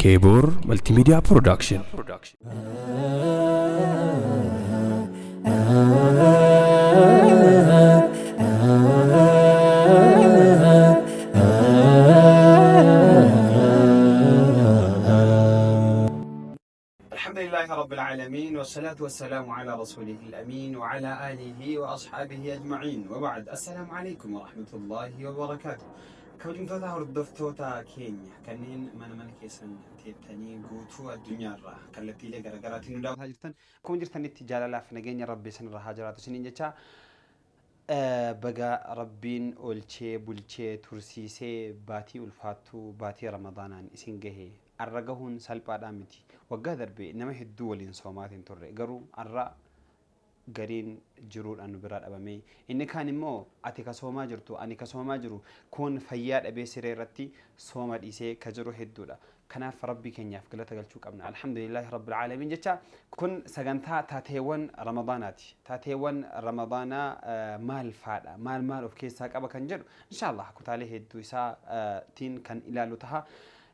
Keeboor Multimedia Production. الحمد لله رب العالمين، والصلاة والسلام على رسوله الأمين وعلى آله وأصحابه أجمعين، وبعد، السلام عليكم ورحمة الله وبركاته. Kabajamtoota hordoftoota keenya kanneen mana mana keessan teettanii guutuu addunyaarraa kallattiilee garaagaraatiin nu daawwataa jirtan, akkuma jirtanitti jaalalaaf nageenya Rabbii isinirra haa jiraatu isiniin jecha. Baga Rabbiin oolchee bulchee tursiisee baatii ulfaattuu baatii Ramadaanaan isin gahe. Arra gahuun salphaadhaa miti. Waggaa darbe nama hedduu waliin soomaatiin turre, garuu arra gariin jiruudhaan nu biraa dhabame. Inni kaan immoo ati ka soomaa jirtu, ani ka soomaa jiru, kuun fayyaa dhabee siree irratti sooma dhiisee ka jiru hedduudha. Kanaaf Rabbii keenyaaf galata galchuu qabna. Alhamdulillaahi Rabbil Aalamiin jecha. Kun sagantaa taateewwan Ramadaanaati. Taateewwan Ramadaanaa maal faadha? Maal maal of keessaa qaba kan jedhu inshaallah kutaalee hedduu isaa tiin kan ilaallu taha.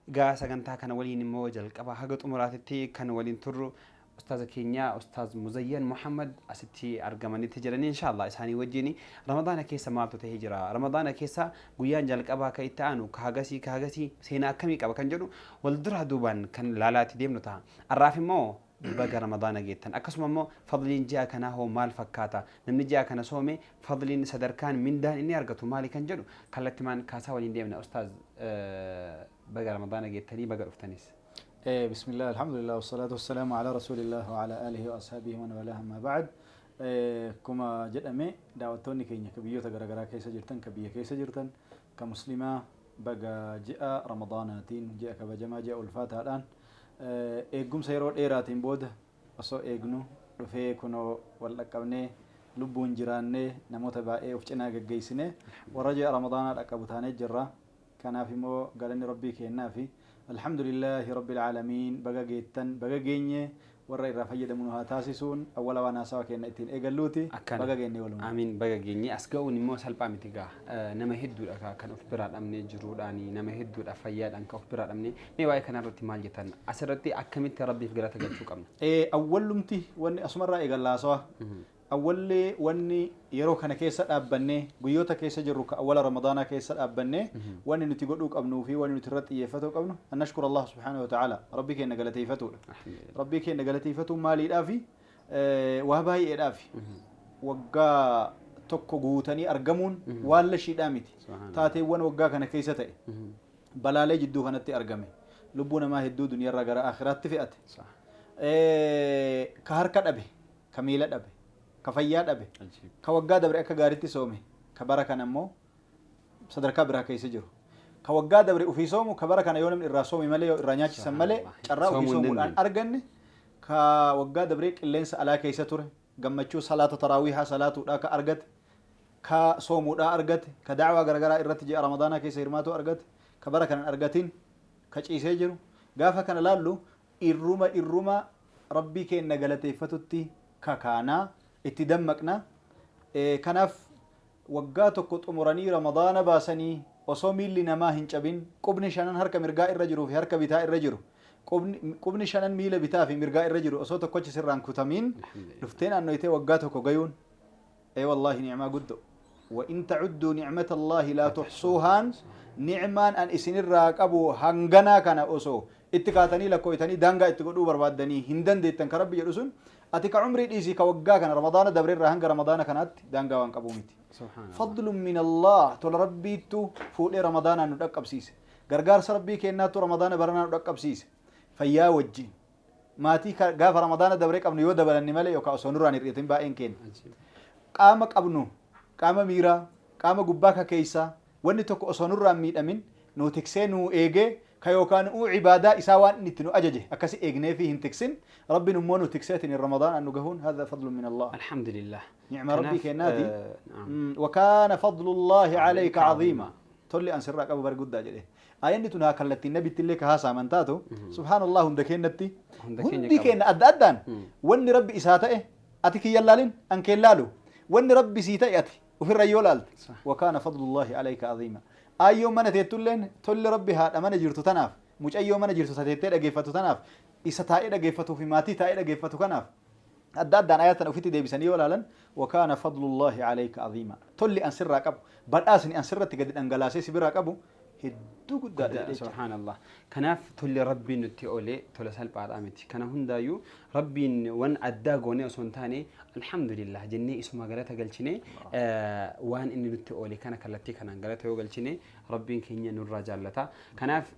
Egaa sagantaa kana waliin immoo jalqaba haga xumuraatitti kan waliin turru ustaaza keenya Ustaaz Muzayyan Muhammad asitti argamanitti jiranii. Inshaallah isaanii wajjin Ramadaana keessa maaltu ta'ee jira, Ramadaana keessa guyyaan jalqabaa ka itti aanu ka hagasii ka hagasii seenaa akkamii qaba kan jedhu wal duraa duubaan kan laalaatti deemnu ta'a. Har'aaf immoo baga Ramadaana geettan. Akkasuma immoo fadliin ji'a kanaa hoo maal fakkaata? Namni ji'a kana soome fadliin, sadarkaan, mindaan inni argatu maali kan jedhu kallattimaan kaasaa waliin deemna. Ustaaz, baga Ramadaana geettanii, baga dhuftanis. بسم الله، الحمد لله، والصلاة والسلام على رسول الله وعلى آله وأصحابه ومن والاه، أما بعد. Akkuma jedhame, daawwattoonni keenya ka biyyoota garaagaraa keessa jirtan, ka biyya keessa jirtan, ka muslimaa, baga ji'a Ramadaanaatiin, ji'a kabajamaa, ji'a ulfaataadhaan, eeggumsa yeroo dheeraatiin booda osoo eegnu dhufee kunoo wal dhaqqabnee, lubbuun jiraannee, namoota baay'ee of cinaa geggeessinee warra ji'a Ramadaanaa dhaqqabu taanee jirra. Kanaaf immoo galanni Rabbii kennaa fi alhamdulillaahi rabbil aalamiin. Baga geettan, baga geenye. Warra irraa fayyadamu nu haa taasisuun awwala waan haasawa kenna ittiin eegalluuti. Akkana. Baga geenne walumaa. Amiin, baga geenye. As ga'uun immoo salphaa miti gaa. Nama hedduudha kan of biraa dhabnee jiruudhaani, nama hedduudha fayyaadhaan kan of biraa dhabnee. Mee waa'ee kanarratti maal jettan? Asirratti akkamitti Rabbiif galata galchuu qabna? Awwallumti wanni asumarraa eegalla haasawa. Awwalli wanni yeroo kana keessa dhaabbannee, guyyoota keessa jirru ka awwala Ramadaanaa keessa dhaabbannee, wanni nuti godhuu qabnuu fi wanni nuti irratti xiyyeeffatuu qabnu an nashkura Allah subhaanahu wa ta'ala, Rabbii keenya galateeffatuudha. Rabbii keenya galateeffatuun maaliidhaafi? Waa baay'eedhaafi. Waggaa tokko guutanii argamuun waan lashiidhaa miti. Taateewwan waggaa kana keessa ta'e, balaalee jidduu kanatti argame, lubbuu namaa hedduu duniyaarraa gara akhiraatti fe'ate. Ka harka dhabe, ka miila dhabe, ka fayyaa dhabe, ka waggaa dabre akka gaariitti soome, ka bara kana immoo sadarkaa biraa keessa jiru. Ka waggaa dabre ofii soomu, ka bara kana yoo namni irraa soome malee, yoo irraa nyaachisan malee carraa ofii Soomuu hin soomuudhaan dandeenye. arganne, ka waggaa dabree qilleensa alaa keessa ture, gammachuu salaata taraawiihaa salaatuudhaa ka argate, ka soomuudhaa argate, ka da'waa garagaraa irratti ji'a Ramadaanaa keessa hirmaatuu argate, ka bara kanan argatin, ka ciisee jiru, gaafa kana laallu irruma irruma Rabbii keenya galateeffatutti kakaanaa itti dammaqna. Kanaaf waggaa tokko xumuranii Ramadaana baasanii osoo miilli namaa hin cabin, qubni shanan harka mirgaa irra jiruu fi harka bitaa irra jiru, qubni shanan miila bitaa fi mirgaa irra jiru osoo tokkochi sirraan kutamiin dhuftee naannoytee waggaa tokko gayuun, ee wallaahi, ni'maa guddo. Wa in tacudduu nicmata Allaahi laa tuxsuuhaan. Ni'maan an isinirraa qabu hanganaa kana osoo itti kaatanii lakkooytanii daangaa itti godhuu barbaaddanii hin dandeettan ka Rabbi jedhu sun, ati ka umrii dhiisii, ka waggaa kana Ramadaana dabrerraa hanga Ramadaana kanaatti daangaa waan qabuu miti. Fadlun min Allah, tola Rabbiittu fuudhee Ramadaanaan nu dhaqqabsiise. Gargaarsa Rabbii kennaattu Ramadaana baranaa nu dhaqqabsiise. Fayyaa wajjin maatii gaafa Ramadaana dabree qabnu yoo dabalanne malee yookaan osoo nurraan hir'iatin, baay'een keenya qaama qabnu, qaama miiraa, qaama gubbaa ka keessaa wanni tokko osoo nurraan miidhamin nu tiksee nu eegee, ka yookaan uu ibaadaa isaa waan inni itti nu ajaje akkasi eegnee fi hin tiksin, Rabbiin immoo nu tikseetiin Ramadaan nu gahuun, hadha fadlun min Allah. Alhamdulillah. Nicma Rabbii kennaati. Wakaana fadlullaahi alayka caziima, tolli an sirraa qabu bar guddaa jedhe. Ayanni tun haa kallattiin nabitti illee ka haasaaman taatu, subhaanallah, hunda kennatti, Hunda keenya hundi qaba. Kenna adda addaan wanni Rabbi isaa ta'e, ati kiyyan laalin, an keen laalu, wanni Rabbi sii ta'e ati ofirra yoo laalte, wakaana fadlullaahi alayka aziima. Aayyoo mana teettulleen tolli Rabbi haadha mana jirtu tanaaf, mucayyoo mana jirtu tateettee dhageeffatu tanaaf, isa taa'ee dhageeffatuu fi maatii taa'ee dhageeffatu kanaaf adda addaan ayat tana ofitti deebisanii yoo ilaalan, wakaana fadlullaahi alayka aziima, tolli an sirraa qabu, badhaasni an sirratti gadi dhangalaasee si biraa qabu hedduu guddaadha jedhee jira. Subhaanallah. Kanaaf tolli Rabbiin nutti oole tola salphaadhaa miti. Kana hundaayyuu Rabbiin wan addaa goonee osoo hin taane, alhamdulillah jennee isuma galata galchine, waan inni nutti oole kana kallattii kanaan galata yoo galchine Rabbiin keenya nurraa jaallata. Kanaaf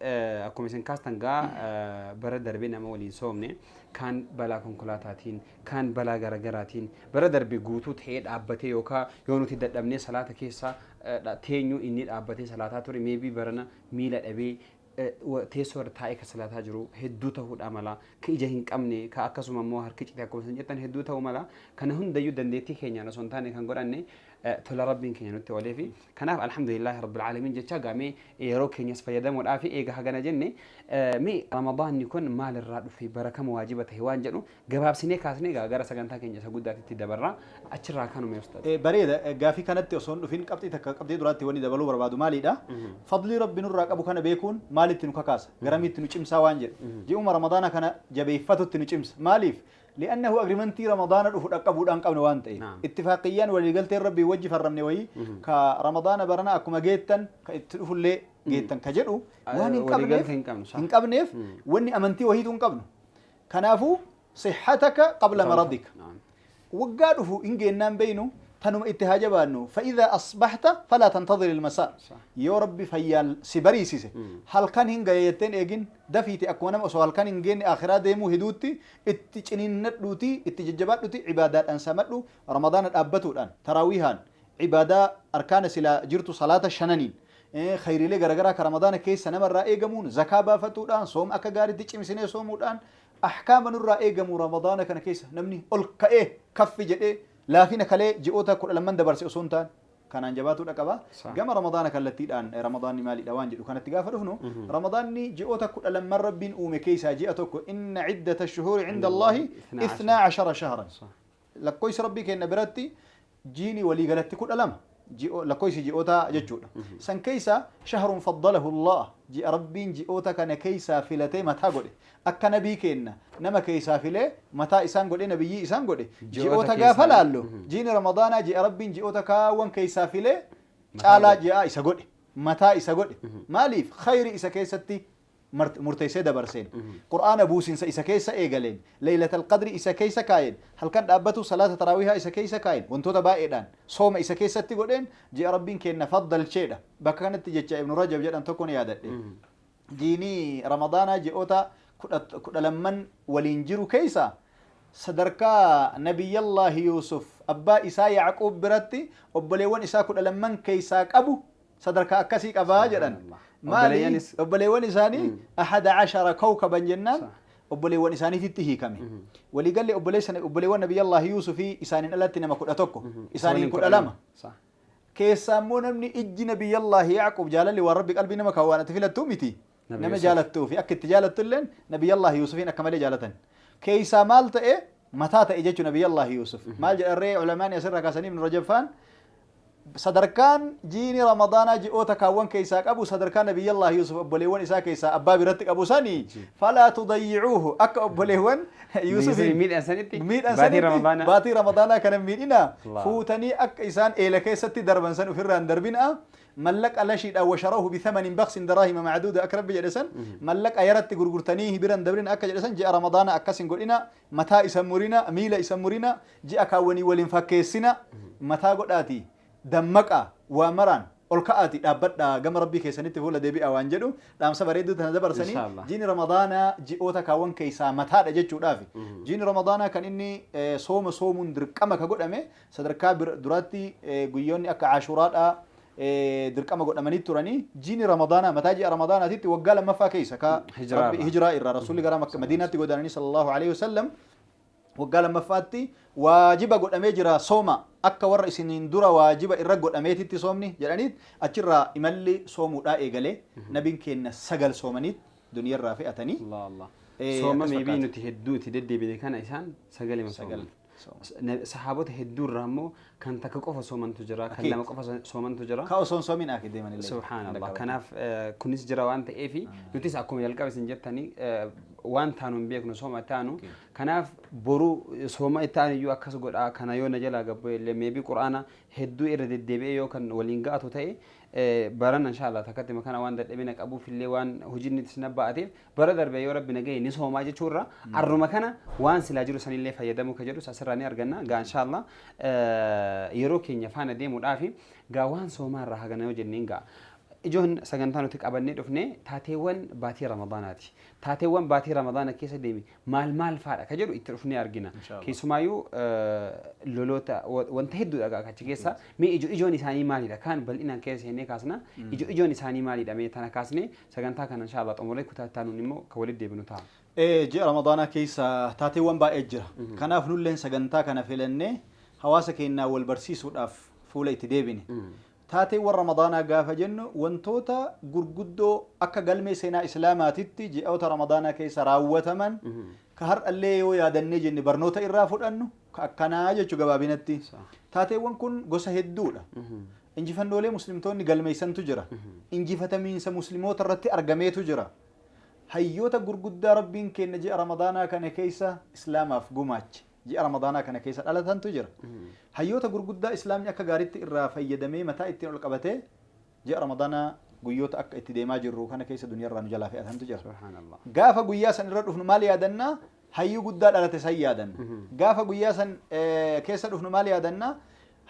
akkuma isin kaastan gaa, bara darbe nama waliin soomne kaan balaa konkolaataatiin, kaan balaa garagaraatiin bara darbe guutuu ta'ee dhaabbatee, yookaan yoo nuti dadhabnee salaata keessa teenyu inni dhaabbatee salaataa ture, maybe barana miila dhabee teessoo irra taa'ee ka salaataa jiru hedduu ta'uudha mala, ka ija hin qabne, ka akkasuma immoo harki cite akkuma isin jettan hedduu ta'uu mala. Kana hundayyuu dandeettii keenyaan osoo hin taane kan godhanne tola Rabbiin keenya nutti oolee fi kanaaf alhamdulillahi rabbil aalamiin jecha gaamee yeroo keenyas fayyadamuudhaa fi eega hagana jenne, mee Ramadaanni kun maalirraa dhufe, bara kam waajiba ta'e waan jedhu gabaabsinee kaasnee gaa gara sagantaa keenya isa guddaatitti dabarra. Achirraa kanuma, ustaaz. Bareeda. Gaafii kanatti osoo hin dhufin qabxii takka, qabxii duraatti wanni dabaluu barbaadu maalidha? Fadlii Rabbi nurraa qabu kana beekuun maalitti nu kakaasa? Garamitti nu cimsaa waan jedhu. Ji'uma Ramadaana kana jabeeffatutti nu cimsa. Maaliif? Li'annahu agreementii Ramadaana dhufu dhaqqabuudhaan qabna waan ta'eef. Ittifaaqiyyaan waliigalteen Rabbii wajji farramne wayii ka Ramadaana barana akkuma geettan ka itti dhufullee geettan ka jedhu waan hin qabneef, Waliigaltee hin qabnu. Hin qabneef, wanni amantii wahiitu hin qabnu. Kanaafuu sihhataka qabla maradika. Waggaa dhufu hin geennaan beeynu, tanuma itti haa jabaannu. Fa'idhaa asbaxta falaa tantadhir ilmasaa. Yoo Rabbi fayyaan si bariisise halkan hin gaye jetteen eegin, dafiiti akkuma nama osoo halkan hin geenne akhiraa deemuu hiduutti itti ciniinnadhuuti, itti jajjabaadhuti, ibaadaadhaan samadhu, Ramadaana dhaabbatuudhaan, taraawiihaan, ibaadaa arkaana silaa jirtu salaata shananiin, khayriilee garagaraa ka Ramadaana keessa namarraa eegamuun, zakaa baafatuudhaan, sooma akka gaariitti cimsinee soomuudhaan, ahkaama nurraa eegamu Ramadaana kana keessa namni ol ka'ee kaffi jedhee laafina kalee ji'oota 12 dabarse osoo hin taane kanaan jabaatuudha qaba. Gama Ramadaana kallattiidhaan Ramadaanni maalidha waan jedhu kanatti gaafa dhufnu, Ramadaanni ji'oota 12 Rabbiin uume keessaa ji'a tokko. Inna ciddata shuhuuri cinda Allaahi 12 shahran. Lakkoofsi Rabbii keenya biratti jiini waliigalatti 12 lakkoofsi ji'oota jechuudha. San keessa shahrun faddalahu Allah, ji'a Rabbiin ji'oota kana keessaa filatee mataa godhe. Akka nabii kenna nama keessaa filee mataa isaan godhe, nabiyyii isaan godhe. Ji'oota gaafa laallu jiini Ramadaanaa ji'a Rabbiin ji'oota kaawwan keessaa filee caalaa ji'a isa godhe. Mataa isa godhe. Maaliif? Khayri isa keessatti murteessee dabarseen, Qur'aana buusinsa isa keessa eegaleen, Leeylatal Qadri isa keessa kaayeen, halkan dhaabbatu salaata taraawihaa isa keessa kaayeen, wantoota baay'eedhaan sooma isa keessatti godheen ji'a Rabbiin kenna faddalcheedha. Bakka kanatti jecha Ibnu Rajab jedhan tokko ni yaadadhe. Jiini Ramadaanaa ji'oota 12 waliin jiru keessa sadarkaa Nabiyyallaahi Yuusuf abbaa isaa Yacquub biratti obboleewwan isaa 12 keessaa qabu sadarkaa akkasii qabaa jedhan. Maali? Obboleewwan isaanii 11 kawkaban jennaan obboleewwan isaaniititti hiikame. Waliigallee obboleessa obboleewwan Nabiyyallaahi Yuusufii isaaniin alatti nama 11, isaaniin 12. Keessaa immoo namni ijji Nabiyyallaahi Yacquub jaalalli waan Rabbi qalbii nama kaa'u waan ati filattuu miti. Nama jaalattuu fi akka itti jaalattu illeen Nabiyyallaahi Yuusufiin akka malee jaalatan. Keessaa maal ta'e? Mataa ta'e jechuun Nabiyyallaahi Yuusuf. Maal jedharree ulamaani asirraa kaasanii, Ibnu Rajab faan, sadarkaan jiini Ramadaanaa ji'oota kaawwan keessaa qabu sadarkaa Nabiyyallaahi Yuusuf obboleewwan isaa keessaa abbaa biratti qabu sani, falaa tudayyicuuhu, akka obboleewwan Yuusufiin miidhan sanitti miidhan baatii sanitti Ramadaanaa baatii Ramadaanaa kana miidhina fuutanii akka isaan eela keessatti darban san ofirraa hin darbina. Mallaqa lashiidhaan, washarawhu bithamanin baksin daraahima macduuda akka Rabbi jedhe san, mallaqa yaratti gurgurtanii biran dabrina akka jedhe san, ji'a Ramadaanaa akkas hin godhina. Mataa isa murina, miila isa murina, ji'a kaawwanii waliin fakkeessina. Mataa godhaati dammaqa, waa maraan ol ka'aati dhaabbadhaa, gama Rabbii keessanitti fuula deebi'aa waan jedhu dhaamsa bareedduu tana dabarsanii. Inshaallah. Jiini Ramadaanaa ji'oota kaawwan keessaa mataadha jechuudhaafi. Jiini Ramadaanaa kan inni sooma soomuun dirqama ka godhame sadarkaa duraatti guyyoonni akka Ashuraadhaa dirqama godhamanii turanii, jiini Ramadaanaa mataa ji'a Ramadaanaatitti waggaa lammaffaa keessa ka Hijiraa Rabbi irraa. Hijiraa irraa Rasuulli gara Madiinaatti godaananii sallallahu alaihi wasallam waggaa lammaffaatti waajiba godhamee jira. Sooma akka warra isiniin dura waajiba irra godhameetitti soomni jedhaniit achirraa imalli soomuudhaa eegalee, nabiin keenya sagal soomaniit duniyarraa fe'atanii. Allah Allah. Sooma Akkas maybe fakkaata. nuti hedduu itti deddeebine kana isaan sagalima Sagal. sooman. Sahaabota hedduurraa immoo kan takka qofa soomantu jira, kan lama qofa soomantu jira. Ka osoo hin soomin akhi deeman illee. Subhaanallah. Kanaaf kunis jira waan ta'eef nutis akkuma jalqaba isin jettanii waan taanu hin beeknu sooma taanu. Kanaaf boru sooma itti aanu iyyuu akkas godhaa kana yoo na jalaa gabbu'e illee meebii quraana hedduu irra deddeebi'ee yoo kan waliin ga'atu ta'e barana inshallah takkatti makana waan dadhabina qabuuf illee waan hojiin itti na ba'ateef bara darbe yoo rabbi na gahe ni soomaa jechuurra arruma kana waan silaa jiru sanillee fayyadamuu ka jedhus asirraa ni arganna. Gaa inshallah yeroo keenya faana deemuudhaafi gaa waan soomaarraa hagana yoo jenneen gaa ijoon sagantaa nuti qabannee dhufne taateewwan baatii Ramadaanaati. Taateewwan baatii Ramadaana keessa deeme maal maal faadha ka jedhu itti dhufnee argina. Keessumaayyuu loloota wanta hedduudha gaa achi keessa mee ijo ijoon isaanii maalidha kaan bal'inaan keessa seennee kaasna ijo ijoon isaanii maalidha mee tana kaasnee sagantaa kana inshallah xumurree kutaa itti aanuun immoo kan walitti deebinu ta'a. Ji'a Ramadaanaa keessa taateewwan baay'ee jira. Kanaaf nulleen sagantaa kana filannee hawaasa keenyaa wal barsiisuudhaaf fuula itti deebine. Taateewwan Ramadaanaa gaafa jennu wantoota gurguddoo akka galmee seenaa Islaamaatitti ji'oota Ramadaanaa keessa raawwataman ka har'allee yoo yaadannee jenne barnoota irraa fudhannu ka akkanaa jechuu gabaabinatti. Taateewwan kun gosa hedduudha. Injifannoolee muslimtoonni galmeessantu jira. Injifatamiinsa musliimoota irratti argameetu jira. Hayyoota gurguddaa Rabbiin kenna ji'a Ramadaanaa kana keessa Islaamaaf gumaache. Ji'a Ramadaanaa kana keessa dhalatantu jira. Hayyoota gurguddaa Islaamni akka gaariitti irraa fayyadamee mataa ittiin ol qabatee ji'a Ramadaanaa guyyoota akka itti deemaa jirru kana keessa duniyaarraa nu jalaa fe'atantu jira. Gaafa guyyaa san irra dhufnu maal yaadannaa? Hayyuu guddaa dhalate san yaadanna. Gaafa guyyaa san keessa dhufnu maal yaadannaa?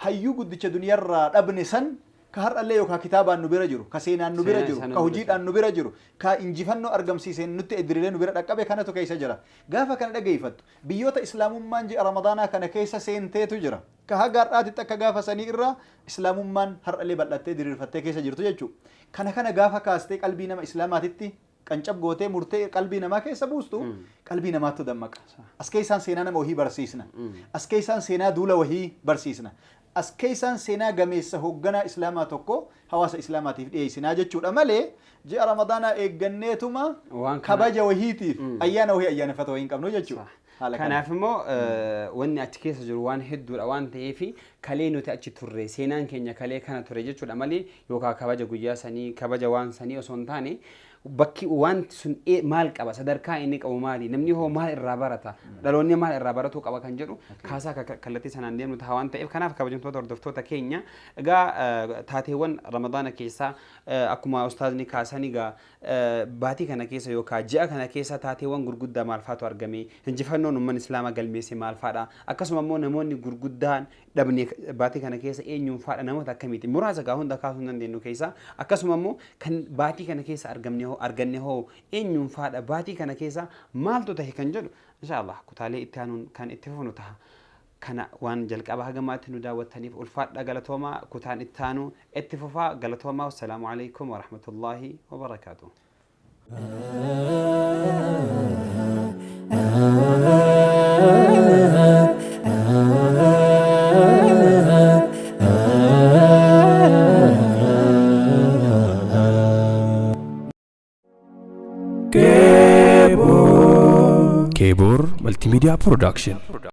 Hayyuu guddicha duniyaarraa dhabne san ka har'allee yookaan kitaabaan nu bira jiru, ka seenaan nu bira jiru, ka hojiidhaan nu bira jiru, ka injifannoo argamsiiseen nutti edirilee nu bira dhaqqabe kanatu keessa jira. Gaafa kana dhageeffattu biyyoota Islaamummaan ji'a Ramadaanaa kana keessa seenteetu jira. Ka haga har'aatitti akka gaafa sanii irraa Islaamummaan har'allee bal'attee diriirfattee keessa jirtu jechuudha. Kana kana gaafa kaastee qalbii nama Islaamaatitti qancab gootee murtee qalbii namaa keessa buustu qalbii namaattu dammaqa. As keessaan seenaa nama wahii barsiisna. As keessaan seenaa duula wahii barsiisna. As keessaan seenaa gameessa hoogganaa Islaamaa tokko hawaasa Islaamaatiif dhiyeessinaa jechuudha malee ji'a Ramadaanaa eegganneetuma kabaja wahiitiif ayyaana wahii ayyaaneffata wahii hin qabnu jechuudha. Kanaaf immoo wanni achi keessa jiru waan hedduudha waan ta'eef kalee nuti achi turre seenaan keenya kalee kana ture jechuudha malee yookaan kabaja guyyaa sanii kabaja waan sanii osoo hin taane bakki wanti sun maal qaba sadarkaa inni qabu maali namni hoo maal irraa barata dhaloonni maal irraa baratuu qaba kan jedhu kaasaa kallattii sanaan deemnu ta'a waan ta'eef kanaaf kabajamtoota hordoftoota keenya egaa taateewwan Ramadaana keessaa akkuma ustaazni kaasan egaa baatii kana keessa yookaan ji'a kana keessa taateewwan gurguddaa maal faatu argame injifannoon uummanni Islaamaa galmeesse maal faadha akkasuma immoo namoonni gurguddaan dhabne baatii kana keessa eenyuun faadha namoota akkamiiti muraasa gaa hunda kaasuu hin dandeenyu keessa akkasuma immoo kan baatii kana keessa argamne hoo arganne hoo eenyuun faadha baatii kana keessa maaltu tahe kan jedhu inshallah kutaalee itti aanuun kan itti fufnu taha. Kana waan jalqaba hagamaatti nu daawwattaniif ulfaadha galatoomaa kutaan itti aanu itti fufaa galatoomaa wassalaamu alaikum warahmatullaahi wabarakaatuh. Kebor Multimedia Production.